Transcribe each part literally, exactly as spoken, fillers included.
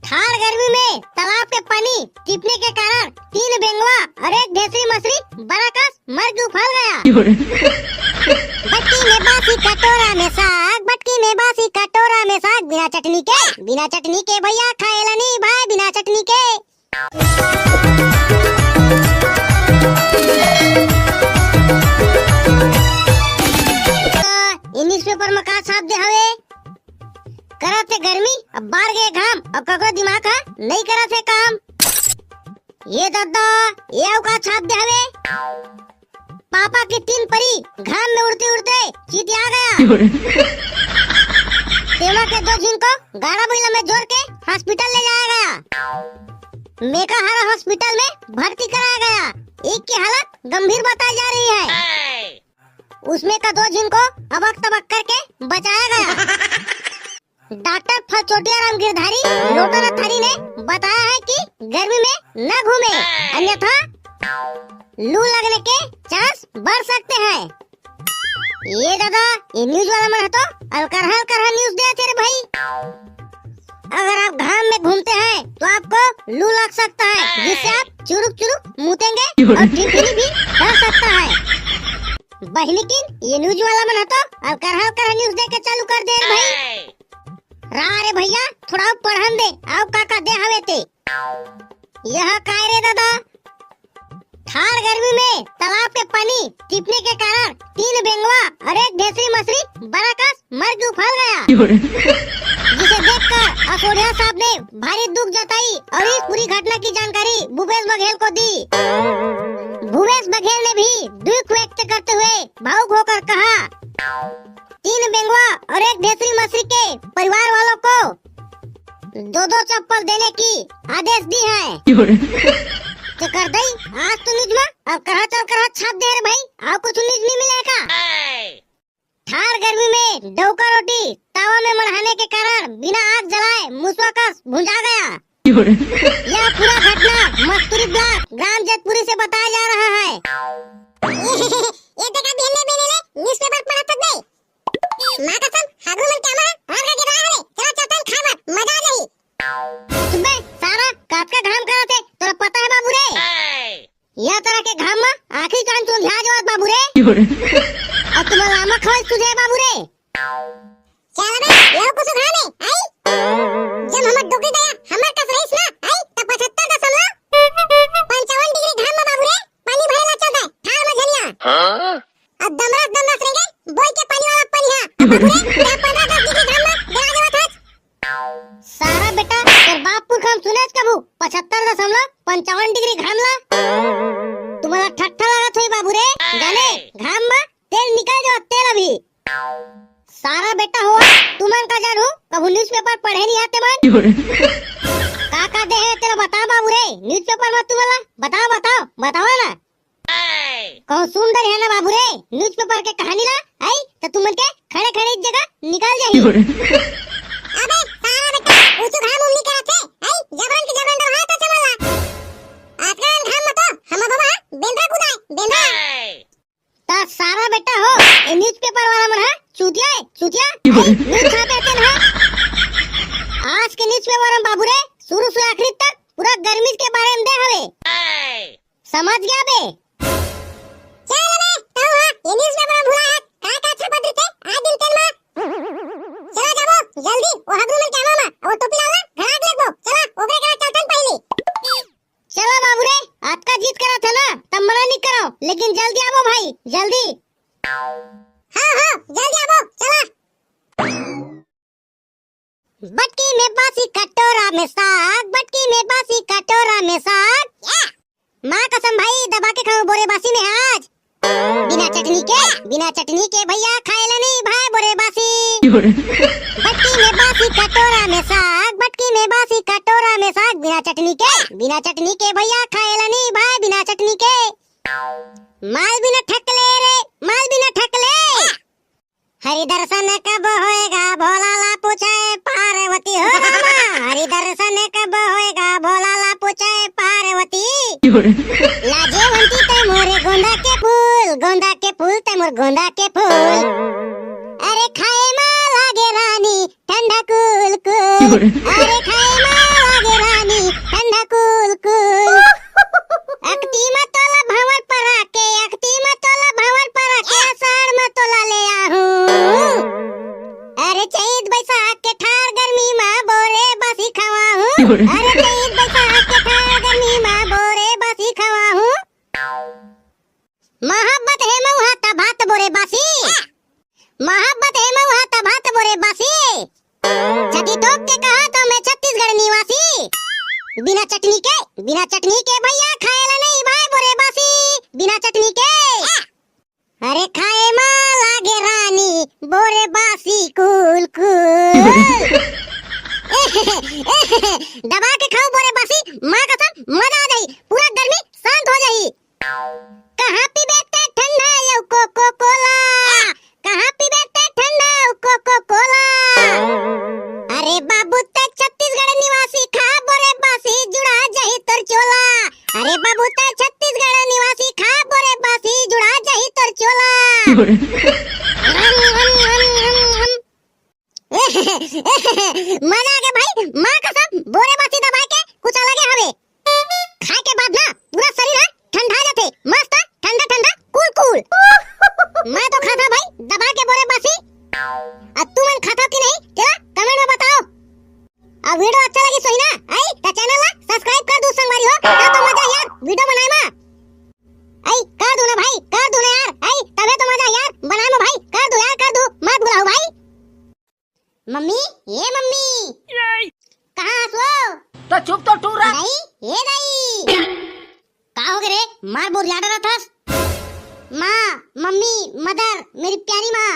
ठार गर्मी में तालाब के पानी टिपने के कारण तीन बेंगवा और एक ढेसरी मछली बरा कस मर के उफल गया। बटकी में बासी कटोरा में साग, बटकी में बासी कटोरा में साग, बिना चटनी के, बिना चटनी के भैया खाएला नहीं भाई, बिना चटनी के। ये न्यूज़पेपर में का छाप दे हवे? करत हे गर्मी, अब बार गे घाम, अब ककरो दिमाग ह नहीं करत हे काम। ये दद्दा, ये अउ का छाप दे हवे? पापा के तीन परी घाम में उड़ते उड़ते चितिया गया। तेमा के दो झिन को गाड़ा बइला में जोर के हॉस्पिटल ले जाया गया। मेकाहारा हॉस्पिटल में भर्ती कराया गया। एक की हालत गंभीर बताई जा रही है। उसमें का दो झिन को अबक तबक करके बचाया गया। डॉक्टर फचोटिया राम गिरधारी लोटन अथारी ने बताया है कि गर्मी में न घूमे, अन्यथा लू लगने के चांस बढ़ सकते हैं। ये दादा, ये न्यूज़ वाला मन ह तो अलकरहा अलकरहा न्यूज़ देथे रे भाई। अगर आप घाम में घूमते हैं तो आपको लू लग सकता है, जिससे आप चुरुक चुरुक मूतेंगे और ठिनठिनी भी कर सकता है। बहिनी किन, ये न्यूज़ वाला मन ह तो अलकरहा अलकरहा न्यूज़ दे के चालू कर दे रे भाई। रा रे भैया, थोड़ा अउ पढ़न दे, अउ का का दे हवे ते। यह काय रे दादा? ठार गर्मी में तालाब के पानी टिपने के कारण तीन बेंगवा और एक ढेसरी मछली बरा कस मर के उफल गया, जिसे देखकर असोढ़िया साहब ने भारी दुख जताई और इस पूरी घटना की जानकारी भूपेश बघेल को दी। भूपेश बघेल ने भी दुख व्यक्त करते हुए भावुक होकर कहा, तीन बेंगवा और एक ढेसरी मछली के परिवार वालों को दो दो चप्पल देने की आदेश दी है। तो कर दई, आज तो न्यूज़ में अब कहा चल कहा छाप दे रे भाई, अउ कुछ न्यूज़ नहीं मिलेगा। ठार गर्मी में डौका रोटी तावा में मढ़ाने के कारण बिना आग जलाए मुसवा कस भुंजा गया। यह पूरा घटना मस्तूरी ब्लॉक ग्राम जैतपुरी से बताया जा रहा है। ये देखा बिहने बिहने ले न्यूज़पेपर पढ़त हस बे। माँ कसम, हागरू मन के आमा, रात का गिरा हवे। चला चलतन खाए बर, मजा आ जाही। सुबे, सारा, कतका घाम करत हे, तोला पता है बाबू रे? या तरह के घाम मा आँखी कान चोंधिया जावत बाबू रे। अउ तुम्हारा लामा खवाई सुझे बाबू रे। चल बे, यो कुछ घाम है, आई? जब हमर डोकरी दया, हमर कस रहीस ना, आई? तब पचहत्तर दशमलव पंचावन डिग्री घाम मा बाबू रे, पानी भरे ला चलत है, ठार मा झनिया। हाँ? अब दमरस दमरस रह गए, बोई के पानी वाला पानी हा। अब बाबू रे, तें पंद्रह दस डिग्री घाम मा डरा जावत हस। सारा बेटा, तोर बाप पुरखा हम सुनेच कभू पचहत्तर दशमलव पंचावन डिग्री घाम ला। तुम्हारा ठट्ठा लागत होई बाबू रे, जाने घाम मा तेल निकल जावत तेल अभी। सारा बेटा हो, तुमन का जानू, कभू न्यूज़पेपर पढ़े नहीं आते मन। का का दे है तेला बता बाबू रे, न्यूज़पेपर मा तुमन ला बताओ, बताओ, बताओ ना। कहूँ सुन डरे है ना बाबू रे, न्यूज़पेपर के कहानी ला, आई, त तुमन के खड़े खड़े एक जगह निकल जाही। अबे सारा बेटा, ऊँचू घाम उमनी करत हे, आई, जबरन के जबरन डरहा तो चमन ला। आजकल घाम मा तो हम बाबा बेंदरा कुदाए, बेंदरा। त सारा बेटा हो, ये न्यूज़पेपर वाला मन हा चूतिया है, चूतिया। आई, न्यूज़ छापे तेन हा। आज के न्यूज़पेपर में बाबू रे, शुरू से आखिरी तक पूरा गर्मी के बारे में दे हवे। समझ गया बे? चल बे, तू हा, ये न्यूज़पेपर में भुला है, का का छपत रहिथे, आज दिन तेन मा। चला जाबो, जल्दी, ओ हगरू मन के आमा मा, ओ टोपी लाओ ना, घड़ा के लेगबो, चला, ओकरे करा चलथन पहली। चला बाबू रे, अतका जिद करत हे ना, तब मना नहीं करो, लेकिन जल्दी आबो भाई, जल्दी। हाँ, हाँ, जल्दी आबो, चला। बटकी में बासी कटोरा में साग, बटकी में बासी कटोरा में साग। या! माँ कसम भाई, दबा के खाऊं बोरे बासी में आज। बिना चटनी के, बिना चटनी के भैया खाएला नहीं भाई बोरे बासी। बटकी में बासी कटोरा में साग, बटकी में बासी कटोरा में साग, बिना चटनी के, बिना चटनी के भैया खाएला नहीं भाई बिना चटनी के। माल बिना ठकले रे, माल बिना ठकले। हरि दर्शन कब होएगा भोला ला पूछे पार्वती हो रामा, हरि दर्शन कब होएगा भोला ला पूछे पार्वती। लाजे वंती ते मोरे गोंदा के फूल, गोंदा के फूल ते मोर गोंदा के फूल। अरे खाए मा लागे रानी ठंडा कूल कूल। अरे खाए मा चैत बैसाख के ठार गर्मी मा बोरे बासी खवाहूँ। अरे चैत बैसाख के ठार गर्मी मा बोरे बासी खवाहूँ। मोहब्बत हे मऊहा त भात बोरे बासी। मोहब्बत हे मऊहा त भात बोरे बासी। छाती ठोक के कहा तो मैं छत्तीसगढ़ निवासी। बिना चटनी के, बिना चटनी के भैया खाएला नहीं भाई बोरे बासी। बिना चटनी के। अरे खाए मा लागे रानी बोरे बासी कूल कूल। दबा के खाओ बोरे बासी, माँ कसम मजा आ जाई, पूरा गर्मी शांत हो जाई। कहाँ पीबे ते ठंडा यो कोको कोला, कहाँ पीबे ते ठंडा यो कोको कोला। अरे बाबू ते छत्तीसगढ़ निवासी खा बोरे बासी जुड़ा जाही तोर चोला। अरे बाबू ते छत्तीसगढ़ निवासी खा बोरे बासी जुड़ा जाही तोर चोला। मजा आ गया भाई, माँ कसम बोरे बासी दबाए के कुछ अलगे हवे। खाए के बाद ना पूरा शरीर ह ठंडा जाथे, मस्त ठंडा ठंडा कूल कूल। मैं तो खाता भाई दबा के बोरे बासी। अब तुमन खाता कि नहीं तेला कमेंट में बताओ। अब वीडियो अच्छा लगी सोही ना, आई त चैनल ला सब्सक्राइब कर दू संगवारी हो, ना तो मजा यार वीडियो बनाए मा। आई कर दू ना भाई, कर दू ना यार, आई तबे तो मजा यार बनाए मा भाई, कर दू यार, कर दू, मत भुलाओ भाई। मम्मी, ए मम्मी। कहाँ हस वो? तो चुप तो टूरा। दाई, ए दाई। का हो गे रे? मार बोरिया डरत हस। माँ, मम्मी, मदर, मेरी प्यारी माँ।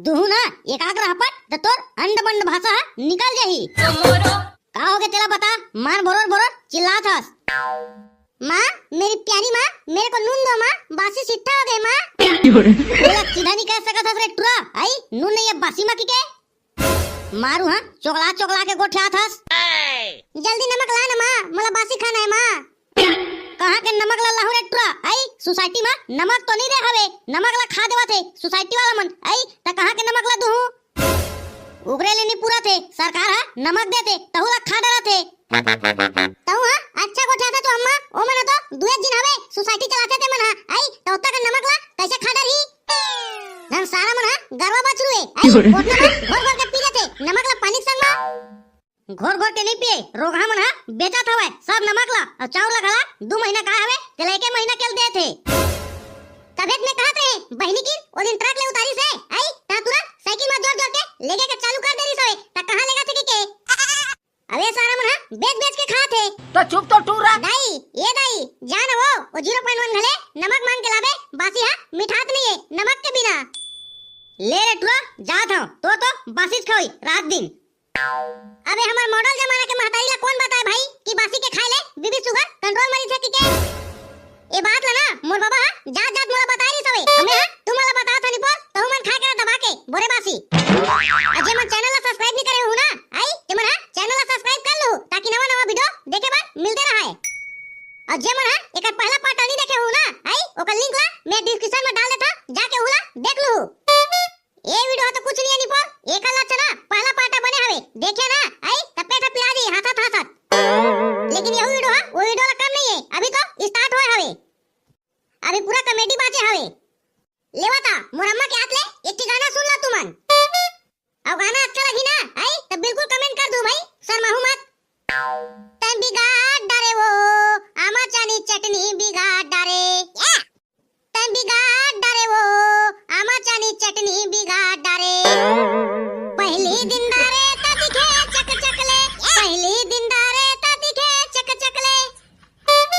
दुहू ना एकाग्र हपट त तोर अंड बंड भाषा ह निकल जाही। का हो गे तेला बता, मार बोरोर बोरोर चिल्लात हस। माँ, मेरी प्यारी माँ, मेरे को नून दो माँ, बासी सिट्ठा हो गए माँ। बोला सीधा नहीं कह सकत हस रे टुरा, आई नून नहीं है बासी माँ की के। मारू हाँ, चोकला चोकला के गोठियात हस। जल्दी नमक ला ना माँ, मोला बासी खाना है माँ। कहाँ के नमक ला लाहू रे टुरा, आई सोसाइटी मा नमक तो नहीं रे हवे, नमक ला खा देवत हे सोसाइटी वाला मन, आई त कहाँ के नमक ला दूहू? ओकरे ले नी पूरा थे, सरकार ह नमक देथे, तहू ला खा डरत हे। तहू ह अच्छा गोठियाथस तो अम्मा, ओ मन ह तो दुए दिन हवे सोसाइटी चलाथे ते मन ह, आई त ओतका नमक ला कैसे खा डरही? धन सारा मन ह गरवा बछरू हे, आई कोटना म घोर घोर के पी लेथे नमक ला पानी के संग मा। घोर घोर के नहीं पिए, रोगहा मन ह बेचत हवय सब नमक ला, अउ चाउर ला घला दू महीना का हवे, तेला एके महीना के ल देथे। तभे त मैं कहत रहे, बहिनी किन ओ दिन ट्रक ले उतारिस हे, आई, त तुरंत साइकिल म जोर जोर के लेगे के चालू कर दे रिस हवे, त कहाँ लेगा थे के? अबे सारा मन ह बेच बेच के खात हे। तो चुप तो टूरा। दाई, ए दाई, जा न वो, ओ जीरो पॉइंट वन घले नमक मांग के लाबे, बासी ह मिठात नहीं हे, नमक के बिना। ले रे टुरा, जात हव, तोर तो बासीच खवई, रात दिन। अबे हमर मॉडल जमाना के महतारी ला कोन बताए भाई कि बासी के खाए ले बीपी शुगर कंट्रोल म रहिथे कहिके। ए बात ला ना मोर बाबा ह जात जात मोला बताए रिस हवे। अउ मैं ह तुमन ला बतावत हनी पोर, तहू मन खाए करा दबा के बोरे बासी। अउ जे मन चैनल ला सब्सक्राइब नहीं करे हू ना, आई ते मन ह चैनल ला सब्सक्राइब कर लू ताकि नवा नवा वीडियो देखे बर मिलते रहे। अउ जे मन ह एकर पहला पार्ट नहीं देखे हू ना, आई ओकर लिंक ला मैं डिस्क्रिप्शन में डाल देथव, जाके उला देख लू। ए वीडियो ह तो कुछ नहीं है निपोर, एकर लक्षण ह पहला पार्ट बने हवे, देखे ना, आई त पेट ह पिरा जी हंसत हंसत। लेकिन यहू वीडियो ह वो वीडियो ला कम नहीं है, अभी तो स्टार्ट होए हवे, अभी पूरा कॉमेडी बाचे हवे। लेवा ता मोर अम्मा के हाथ ले एक ठी गाना सुन ला तुमन। अउ गाना अच्छा लगी ना, आई त बिल्कुल कमेंट कर दू भाई, शर्माहू मत। तैं बिगाड़ डारे वो, आमा चानी चटनी बिगाड़ डारे। या! तैं बिगाड़ डारे वो, आमा चानी चटनी बिगाड़ डारे। पहली दिन डारे त दिखे चक चक ले, पहली दिन डारे त दिखे चक चक ले।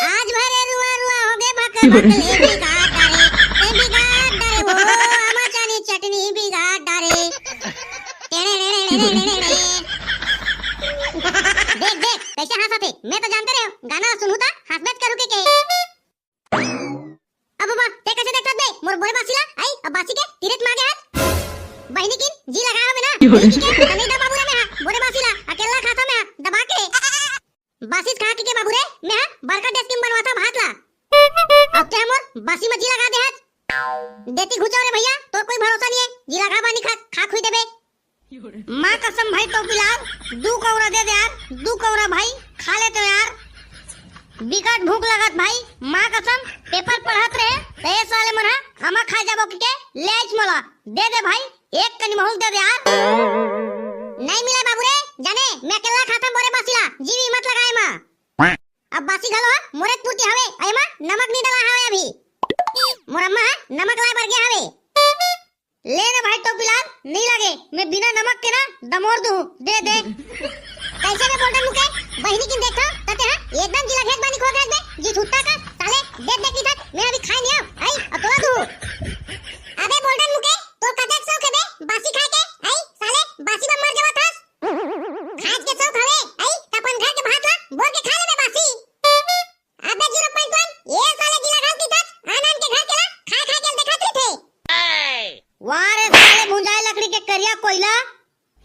आज भरे रुआ रुआ हो गे भक भक ले बिगाड़ डारे। तैं बिगाड़ डारे वो, आमा चानी चटनी बिगाड़ डारे। टेड़े रे रे रे रे रे रे। देख देख कैसे हंसत हे, मैं तो जानते रहे गाना सुनहू त हंसबेच करू के के। अब बाबा, ते कैसे देखत बे? मोर बोरे बासी ला, आई, अब बासी के तीरथ मागे हाथ। बहिनी किन, जी लगा हवे ना, बहिनी के, तने दा बाबू रे में हा, बोरे बासी ला, अकेला खाता में हा, दबा के। बासीच खा के, के बाबू रे, में हा, बड़का डेस्की में बनवाता भात ला। अब ते मोर बासी में जी लगा दे हाथ। देती घुचाओ रे भैया, तोर कोई भरोसा नहीं है, जी लगा बानी खा, खा खुई देबे। माँ कसम भाई टोपी लाल, दू कौरा दे दे यार, दू कौरा भाई, खा लेते यार। बिकट भूख लगत भाई, माँ कसम पेपर पढ़त रहे, त ए साले मन ह आमा खा जाबो के ले आइच मोला, दे दे भाई, एक कनी महूँ ल दे दे यार। नहीं मिले बाबू रे, जाने मैं अकेल्ला खाथंव मोरे बासी ला, जी भी मत लगाए मा। अब बासी घलो ह मोरे पूरती हवे, एमा नमक नहीं डला हवे अभी। मोर अम्मा ह नमक लाए बर गे हवे। ले ना भाई टोपीलाल, नहीं लगे, मैं बिना नमक के ना दमोर दूँ, दे दे। कैसे बे बोल्डन मुके, बहिनी किन देखथंव, त तें हा एकदम जी लघेच बानी खो गे बे, जी छुट्टा का, साले, देख देख इधर, मैं अभी खाए नहीं हंव, आई, अब तोला दूँ। अबे बोल्डन मुके, तोर कतेक शौक हे बे बासी खाए के, आई, साले, बासी बर मर जावत हस। खाए के शौक हवे, आई, त अपन घर के भात ला बोर के खा ले बे बासी। अबे जीरो पॉइंट वन, ये साले जी लघात दिखत, आन आन के घर के ला खाए खाए के देखत रहिथे। वाह रे साले भुंजाए लकड़ी के करिया कोइला।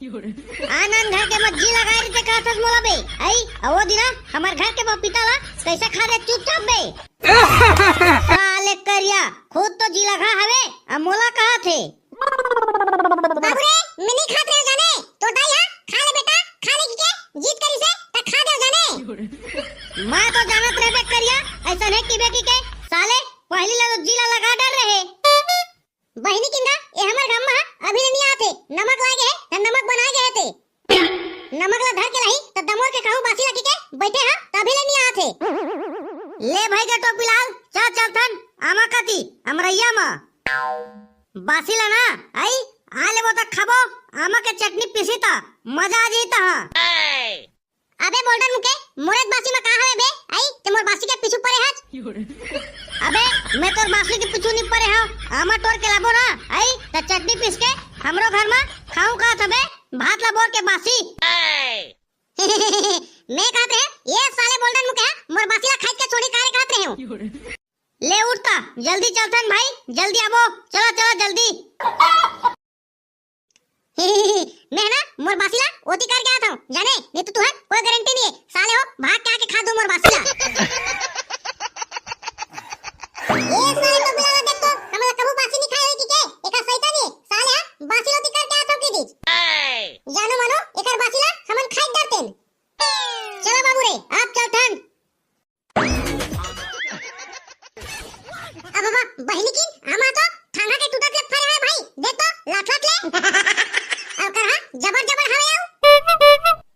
आन आन घर के मत जी लगाए रहिथे कहत हस मोला बे। आई, अ वो दिना हमर घर के पपीता ला कैसे खा दे चुपचाप बे। साले करिया, खुद तो जी लघा हवे, अब मोला कहत हे। बाबू रे, मैं नहीं खात रहेंव जाने। तोर दाई हा, "खा ले बेटा, खा ले," किके जिद करिस हे, त खा देंव जाने। मैं तो जानत रहेंव बे करिया, अइसन हे किबे किके, साले, पहिली ला तो जी ला लगा डर रहे। बहिनी किंदा, ए हमर गाम मा अभी ले नहीं आत हे, नमक लाए गे हे, त नमक बनाए गे हे ते। नमक ला धर के लाही, त दमोर के कहूँ बासी ला किके, बइठे हा, त अभी ले नहीं आत हे। ले भाई गा टोपीलाल, चल चलथन, आमा कती, अमरैया मा। बासी ला ना, आई, आ लेबो त खाबो, आमा के चटनी पीसी त मजा आ जाई त हाँ। अबे बोल्डन मुके, मोरे बासी मा का हवे बे? आई, ते मोर बासी के पीछू परे हच। अबे, मैं तोर बासी के पीछू नहीं परे हंव, आमा टोर के लाबो ना, आई, त चटनी पीस के हमरो घर मा खाऊं कहत हबे, भात ला बोर के बासी। मैं कहत रहे, ये साले बोल्डन मुके हा, मोर बासी ला खाई के छोड़ी कारे कहत रहे हूँ। ले उठ त, जल्दी चलथन भाई, जल्दी आबो, चला, चला, जल्दी। मैं ना मोर बासी ला ओती करके आत हूँ, जाने, नहीं तो तुहर कोई गारंटी नहीं है, साले हो, भाग के आके खा दो मोर बासी ला। ये साले टोपीलाल देख तो, हमला कभू बासी नहीं खाए होई कि के, एका सही नहीं, साले हा, बासी ला ओती करके आत हूँ की दीज। जानो मानो, एकर बासी ला हमन खाई डरतेन। चलो बाबू रे, आप चलथन। अब बाबा, बहिनी की आमा तो ठांगा के टूटत ले फरे हे भाई, देख तो, लात लात ले। अउ करहा, जबर जबर हवे अउ। हे, हे,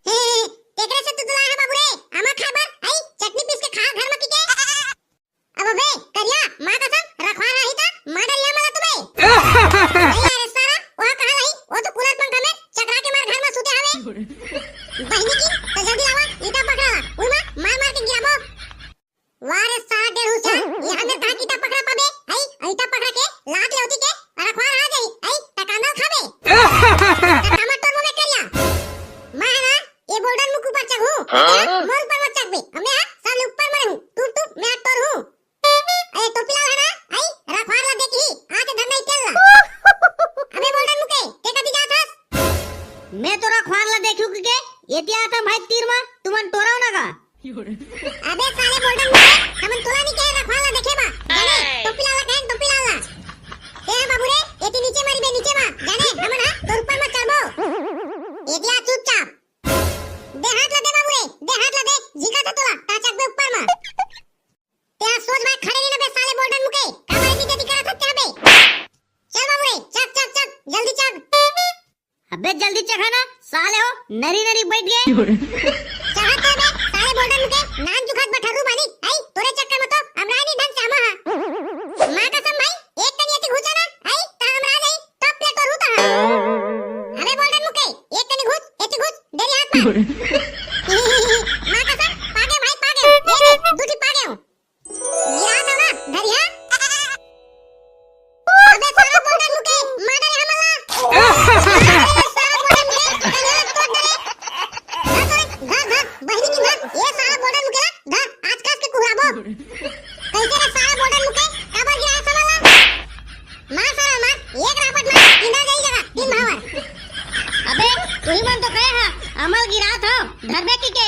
हे, तेकरे से तो दुलाय हे बाबू रे, आमा खाए बर, आई, चटनी पीस के खा घर मा किके। अब बे, करिया, माँ कसम, रखवार आही त, मार डरिया मला तुबे। नहीं यार, सारा, वहाँ कहाँ रही, वो तो कूलर पंखा में चकरा के मार घर मा सुते हवे। बहिनी की, तो जल्दी लावा, ईटा पकड़ा ला, उई मा मार मार के गिराबो। वाह रे सारा डेढ़ू सा, यहाँ में कहाँ ईटा पकड़ा पाबे? आई, ईटा पकड़ा के लात ले ओती के, अरे खुआर आ जाई, आई, टकांदल खाबे। टमाटर मुँह में करिया। मैं है ना, ये बोल्डन मुख ऊपर चढ़ू, हाँ? मोर ऊपर मत चढ़बे, अब मैं हाँ, सब ऊपर में रहूँ, टूप टूप, मैं टोर हूँ। अरे टोपी लाल है ना, आई, रखवार ला देखी, आके धरना ही चल ला। अबे बोल्डन मुके, के कती जात हस? मैं तो रखवार ला देखू के, ये दिया था भाई तीर मा, तुमन टोराव ना का? अबे साले बोल्डन मुके, हमन तोला नहीं कहे रखवार ला देखे बा। जाने, टोपी लाल ला कहे, टोपी लाल ला। ए बाबू रे, एती नीचे मारी बे, नीचे मा। जाने, हमन हा, तोर ऊपर मा चढ़बो। एती आ चुपचाप। दे हाथ ला दे बाबू रे, दे हाथ ला दे, झिका था तोला, ता चढ़बे ऊपर मा। ते हा सोच भाई खड़े नहीं ना बे साले बोल्डन मुके, का मारे की जदी करत हत्या बे। चल बाबू रे, चक, चक, चक, जल्दी चक। अबे जल्दी चघा ना, साले हो, नरी नरी बैठ गए। चघा तो बे, साले बोल्डन मुके, नान चुखत बठरू बानी, आई, तोरे चक्कर में तो, अमराई नहीं ढंग से आमा हा। माँ कसम भाई, एक कनी एती घुचा ना, आई, ता अमरा जाई, तब ले तो रूता हा। अबे बोल्डन मुके, एक कनी घुच, एती घुच, देरी हाथ मार। माँ कसम, पागे भाई, पागे, ये ले, दूठी पागे हूँ। गिरा था ना, धरिया। अबे साला बोल्डन मुके, मार डाले हमला। अबे साला बोल्डन मुके, कनिया तोड़ डाले। धर तो रे, धर, धर, बहिनी की धर। ये साला बोल्डन मुके ला, धर, आज कास के कुहराबो। कैसे रे साला बोल्डन मुके, काबर गिरा है साला ला? मार साला मार, एक रापट मार, किंदा जाई जगह, तीन भावर। अबे, तुही मन तो कहे हा, अमल गिरा था, धरबे की के?